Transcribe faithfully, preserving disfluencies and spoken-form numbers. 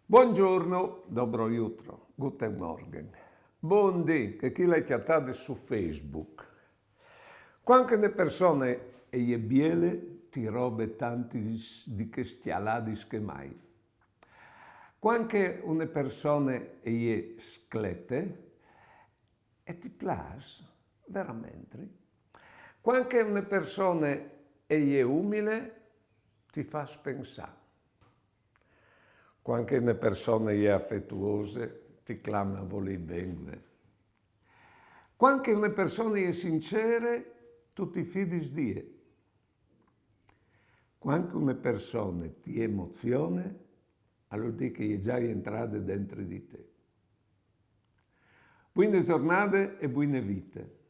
Buongiorno, dobro jutro, guten Morgen. Bundì, che chi l'hai cjatade su Facebook. Cuant che une persone e je biele, ti robe tantis di chês cjaladis che mai. Cuant che une persone e je sclete, e ti plâs verementri. Cuant che une persone e je umile, ti fâs pensâ. Cuant che une persone e je afetuose, ti clame a volî ben. Cuant che une persone e je sincere, tu ti fidis di jê. Cuant che une persone ti emozione, alore dî che e je za jentrade dentri di te. Buine zornade e buine vite.